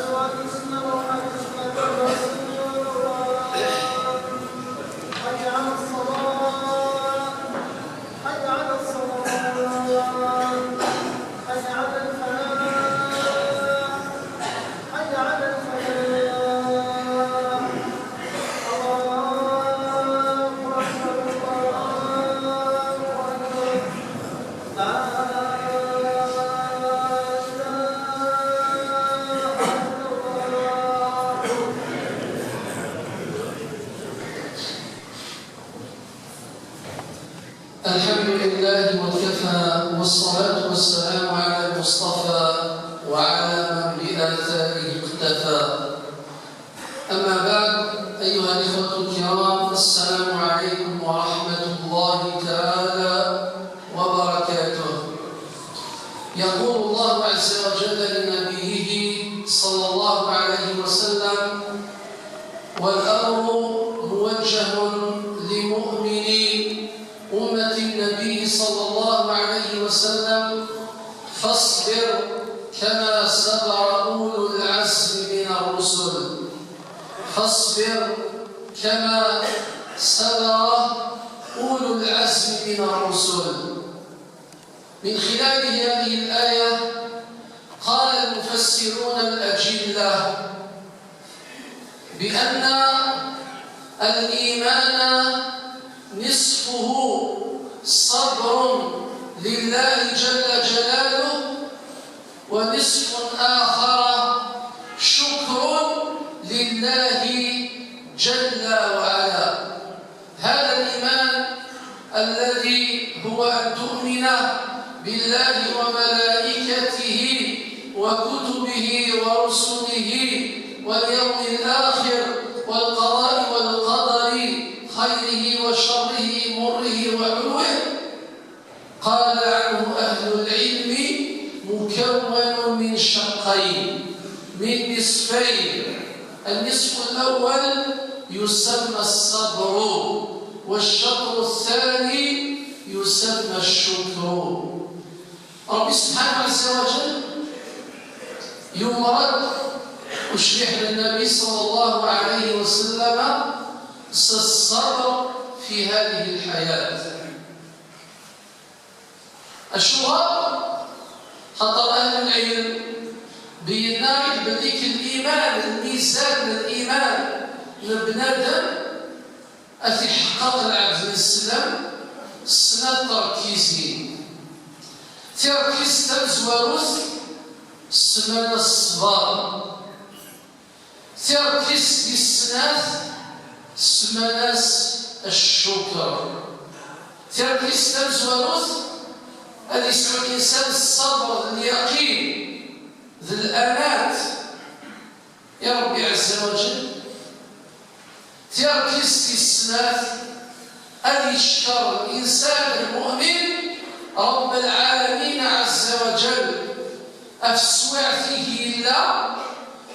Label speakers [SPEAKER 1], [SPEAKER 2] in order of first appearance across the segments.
[SPEAKER 1] أن محمدا رسول الله. حي على الصلاة، حي على الصلاة، حي على الفلاح، حي على الفلاح. الله أكبر، الله أكبر، لا إله إلا الله.
[SPEAKER 2] الحمد لله وكفى، والصلاة والسلام على المصطفى وعلى من بآثاره اقتفى. أما بعد، أيها الإخوة الكرام، السلام عليكم ورحمة الله تعالى وبركاته. يقول الله عز وجل لنبيه صلى الله عليه وسلم: والأمر موجه لمؤمني أمة النبي صلى الله عليه وسلم: فاصبر كما صبر أولو العزم من الرسل. فاصبر كما صبر أولو العزم من الرسل. من خلال هذه الآية قال المفسرون الأجلة بأن الإيمان نصفه صبر لله جل جلاله، ونصف آخر شكر لله جل وعلا. هذا الإيمان الذي هو أن تؤمن بالله وملائكته وكتبه ورسله واليوم الآخر والقضاء والقدر خيره وشره مره وحلوه. قال عنه أهل العلم مكون من شقين، من نصفين. النصف الأول يسمى الصبر، والشطر الثاني يسمى الشكر. ربي سبحانه عز وجل يمرض وشرح للنبي صلى الله عليه وسلم الصبر في هذه الحياة. الشهر خطر أهل العلم بينا بليك الإيمان، الميزان الإيمان لبنادم أتي حقق العبد الإسلام سنة تركيزين. تركيز تمزوروث سنة الصبر، تركيز السنة سنة الشكر. تركيز تمزوروث هذه يسمى الإنسان الصبر، اليقين، ذي الأنات يا ربي عز وجل. تركيز السنة أن يشكر الإنسان المؤمن رب العالمين عز وجل أفسوع فيه إلا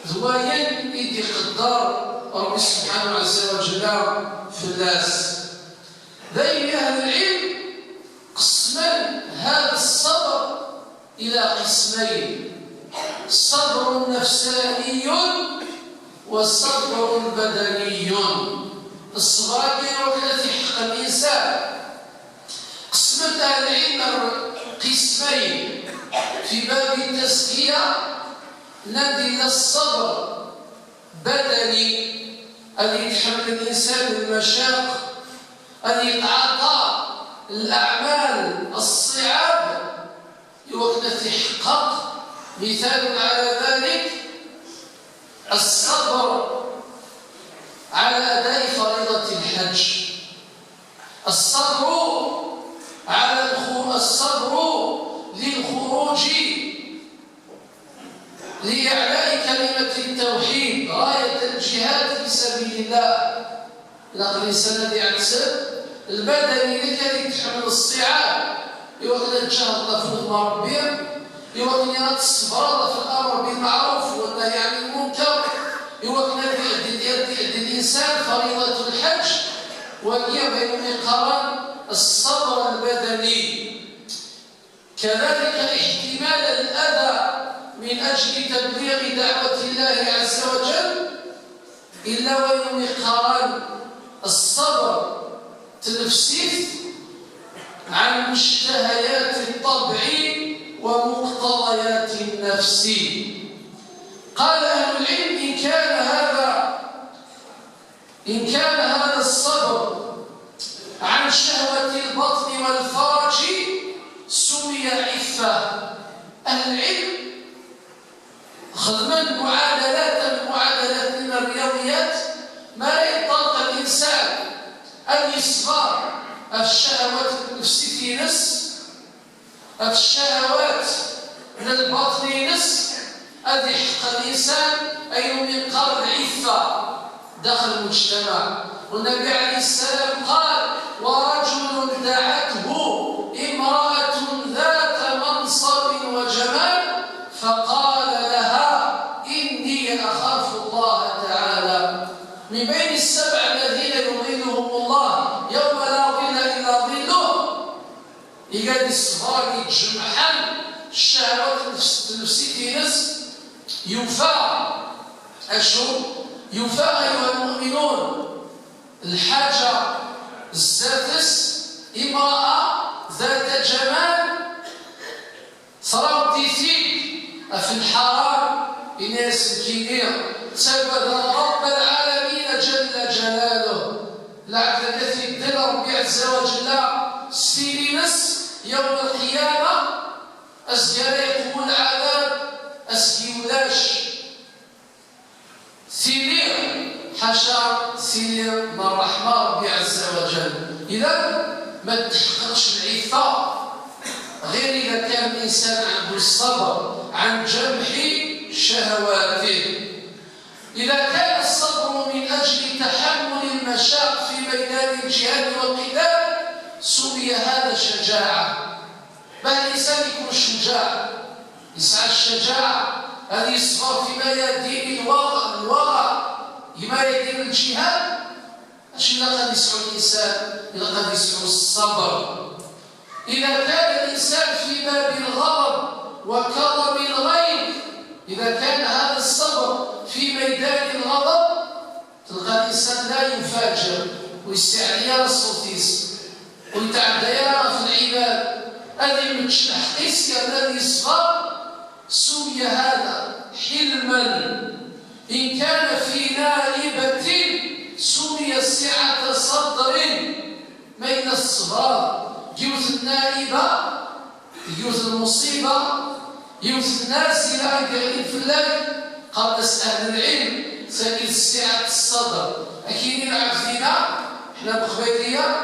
[SPEAKER 2] ذوين إذ قدر ربي سبحانه عز وجل في الناس. ذي أهل العلم قسما هذا الصبر إلى قسمين: صبر نفساني وصبر بدني. الصبر التي حق الإنسان قسمت أهل العلم قسمين في باب التزكية. نادي الصبر بدني الذي يتحمل الإنسان المشاق، الذي يتعاطى الأعمال الصعاب لوقت تحقق. مثال على ذلك الصبر على أداء فريضة الحج، الصبر على الصبر للخروج لإعلاء كلمة التوحيد، راية الجهاد في سبيل الله. لقد الإنسان الذي يعتسب البدني لكي يتحمل الصعاب يوكل الجهد لفوق ما ربي، يوكل الصبر في الأمر بالمعروف والنهي عن المنكر، يوكل الإنسان فريضة الحج. وهي بين قرن الصبر البدني. كذلك احتمال الأذى من أجل تبليغ دعوة الله عز وجل إلا ويوم قران الصبر تنفسيث عن مشتهيات الطبع ومقتضيات النفس. قال أهل العلم إن كان هذا الصبر عن شهوة البطن والفرج سمي عفة. أهل العلم خدما معادلات معادلات من الرياضيات ما ينطلق الإنسان أن يصبر الشهوات النفسية نس، الشهوات من البطن نس، هذه حق الإنسان أي من قرن عفة داخل المجتمع. والنبي عليه السلام قال: ورجل دعته امرأة ذات منصب وجمال فقال لها إني أخاف الله تعالى. من بين السبع الذين يظلهم الله يوم لا ظل إلا ظله، يقال الصغار يتجمعن الشهوات النفسية نس يوفى أشو يوفى أيها المؤمنون. الحاجة السادس امرأة ذات جمال صراو ديثيك في الحرام إناس كينير سبب رب العالمين جل جلاله. العبد الذي يدل ربي عز وجل سيرينس يوم القيامة أسجل يقوم العذاب أسكيولاش سيرير حاشا سيرير من الرحمة ربي عز وجل. إذا ما تحققش العفة غير إذا كان الإنسان عنده الصبر عن جمح شهواته. إذا كان الصبر من أجل تحمل المشاق في ميدان الجهاد والقتال سمي هذا شجاعة. ما الإنسان يكون شجاع يسعى الشجاعة هذه يصبر في ميادين الوغى ميادين الجهاد. اش إلا قد يسعى الإنسان إلا قد يسعى الصبر. إذا كان الإنسان في باب الغضب وكظم الغيظ، إذا كان هذا الصبر في ميدان الغضب تلقى الإنسان لا ينفجر ويستعلي الصوتيس ويتعدى في العباد. هذه من التحقيس الذي يصبر سمي هذا حلما. إن كان في نائبة سمي سعة صدر. بين الصبر يوث النائبة يوث المصيبة يوث الناس إلى أن في الليل. قال أهل العلم سكيل سعة الصدر. أكيد يلعب فينا حنا بقبيلية،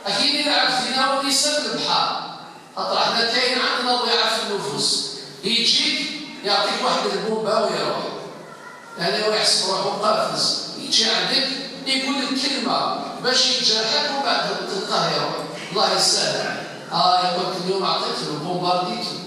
[SPEAKER 2] أكيد يلعب فينا وليس البحر، خاطر حنا كاين عندنا ضعف في النفوس. يجيك يعطيك واحد البومبا ويروح، يعني هو يحسب روحو قافز، يجي عندك يقول لك كلمة باش يجرحك وبعد تلقاه يروح. الله يسهل. يقول لك اليوم عطيته بومبارديته.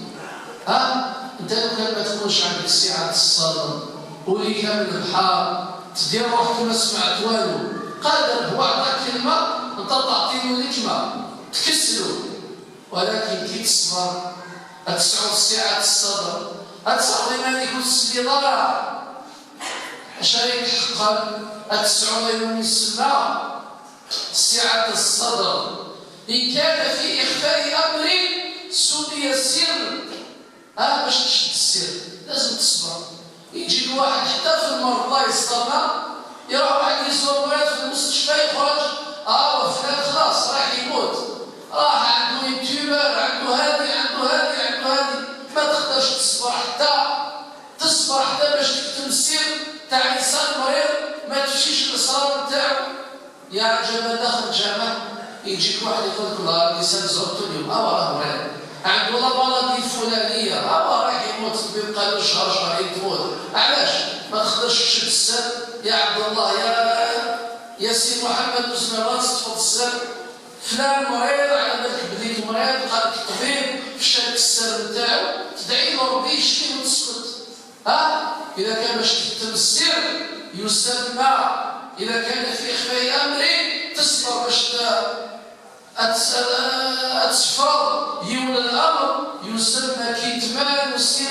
[SPEAKER 2] ها انت لو كان ما تكونش عندك سعة الصدر ولي كامل البحر تدير روحك ما سمعت والو، قادر هو عطاك كلمة انت تعطيله نجمة تكسلو، ولكن كي تصبر تسعو سعة الصدر تسعو لمن يكون السلطة أشارك حقا تسعو لمن يسمى سعة الصدر. إن كان في إخفاء أمر سمي السر. باش تشد السر لازم تصبر. يجي الواحد حتى في المرض الله يسترنا، يروح واحد يزور مريض في المستشفى يخرج وفلان خلاص راح يموت، راح عنده tumeur، عنده هذه عنده هذه عنده هذه. ما تقدرش تصبر حتى تصبر حتى باش تكتم السر تاع انسان مريض ما تمشيش الاسرار نتاعو. يا عجبا داخل الجامع يجيك واحد يقول لك والله الانسان زرته اليوم راه مريض عنده la maladie الفلانية راح يموت، بيبقى له شهر شهرين تموت. علاش ما تقدرش تشد السر يا عبد الله يا سي محمد وزمان تفض السر؟ فلان مريض على بالك بديت مريض قال لك الطبيب فشلت السر نتاعو، تدعي له ربي يشفيه وتسكت. إذا كان باش تكتم السر يسمى. إذا كان في إخفاء أمر تصبر باش أتفرض يولى الأمر يسمى كتمان السر.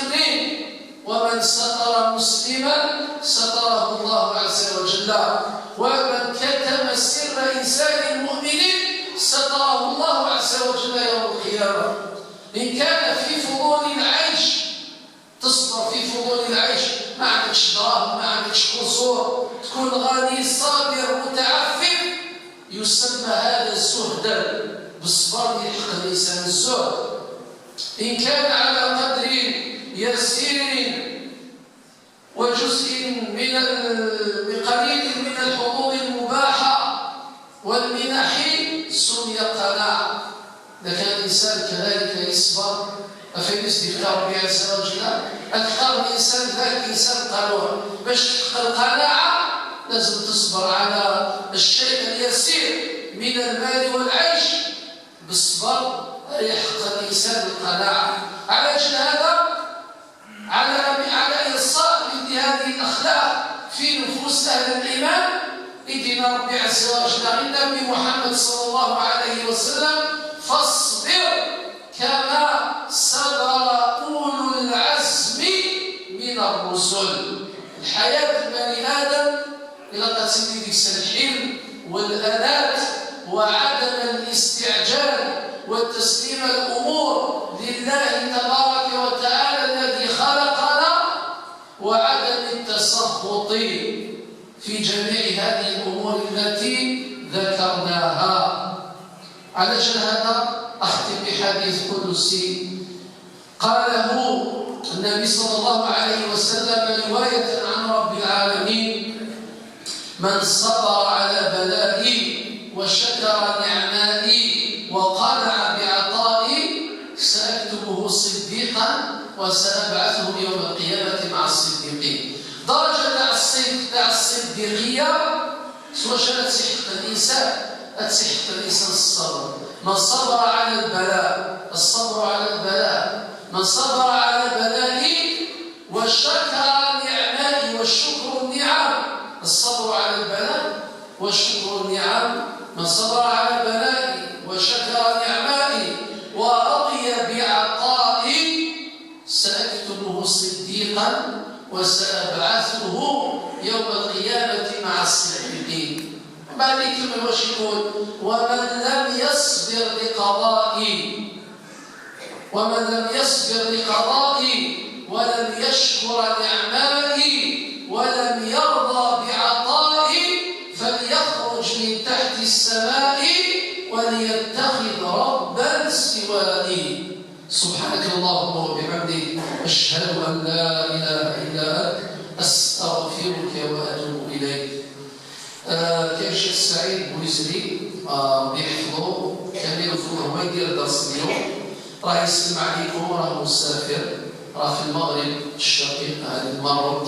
[SPEAKER 2] ومن ستر مسلما ستره الله عز وجل، ومن كتم سر إنسان مؤمن ستره الله عز وجل يوم القيامة. إن كان في فضول العيش تصبر في فضول العيش، ما عندكش دراهم، ما عندكش قصور، تكون غني صابر متعفف، يسمى هذا الزهد. بالصبر يحقق الإنسان الزهد. إن كان على قدر يسير وجزء من قليل من الحظوظ المباحة والمنح سمي قناعة. إذا كان الإنسان كذلك يصبر أفينس يختار ربي عز وجل، أكثر الإنسان ذاك إنسان قنوع. باش تحقق القناعة لازم تصبر على الشيء اليسير من المال والعيش، بالصبر يحقق الإنسان القناعة. على هذا على إرساء مثل هذه الأخلاق في نفوس أهل الإيمان، إذن ربي عز وجل النبي محمد صلى الله عليه وسلم: فاصبر كما صبر أولو العزم من الرسل. الحياة بني آدم إلى قد ديك الحلم والأنات وعدم الاستعجال وتسليم الأمور لله تبارك وتعالى الذي خلقنا، وعدم التسخط في جميع هذه الأمور التي ذكرناها. علشان هذا أختم بحديث قدسي قاله النبي صلى الله عليه وسلم رواية عن رب العالمين: من صبر على بلائي وشكر نعمائي وقنع بعطائي سأكتبه صديقا وسأبعثه يوم القيامة مع الصديقين. درجة تاع الصديقية سواء تسحق الإنسان، تسحق الإنسان الصبر. من صبر على البلاء، الصبر على البلاء، من صبر على بلائي وشكر نعمائي، والشكر النعم، الصبر على البلاء والشكر النعم. من صبر على بلائي وشكر نعمائي ورضي بعطائي سأكتبه صديقا وسأبعثه يوم القيامة مع الصديقين. بعد يكمل واش يقول: ومن لم يصبر لقضائي، ومن لم يصبر لقضائي ولم يشكر نعمائي ولم يرضى بعطائي فليخرج من تحت السماء وليتخذ ربا سوائي. سبحانك اللهم وبحمدك، أشهد أن لا إله إلا أنت، أستغفرك وأتوب إليك. كاين الشيخ سعيد بويزري ربي يحفظو، كان المفروض هو يدير درس اليوم، راه يسلم عليكم، راه مسافر، راه في المغرب الشقيق هذا المغرب،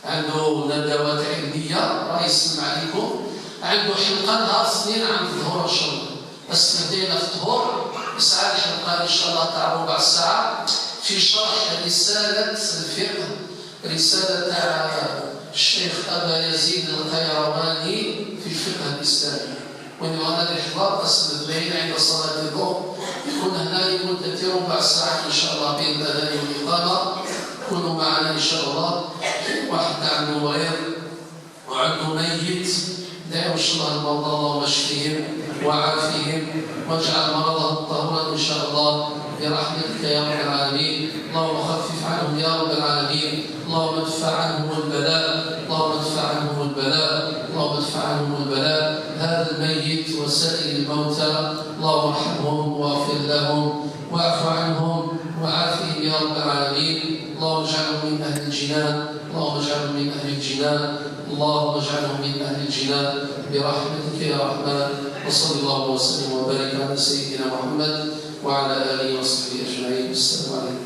[SPEAKER 2] عنده ندوات علمية، راه يسلم عليكم، عنده حلقة نهار اثنين عند الظهر إن شاء الله. بس بدينا في الظهر يسعى الحلقة إن شاء الله تاع ربع ساعة في شرح رسالة الفقه، رسالة تاع الشيخ أبا يزيد القيرواني في الفقه الإسلامي. وإن غدا الإحضار قسم الاثنين عند صلاة الظهر يكون هنا لمدة ربع ساعة إن شاء الله بين الأذان والإقامة. كونوا معنا إن شاء الله. واحد عنده مريض وعنده ميت، دعوا إن شاء الله المرضى اللهم اشفهم وعافهم واجعل مرضهم طهورا إن شاء الله برحمتك يا رب العالمين. اللهم خفف عنهم يا رب العالمين، اللهم ادفع عنهم البلاء، اللهم ادفع عنهم البلاء، اللهم ادفع عنهم البلاء. هذا الميت وسائر الموتى اللهم ارحمهم واغفر لهم واعف عنهم وعافهم يا رب العالمين. اللهم اجعلهم من أهل الجنان، اللهم اجعلهم من أهل الجنان، اللهم اجعلهم من أهل الجنان برحمتك يا رحمن. وصلى الله وسلم وبارك على سيدنا محمد وعلى آله وصحبه أجمعين. السلام عليكم.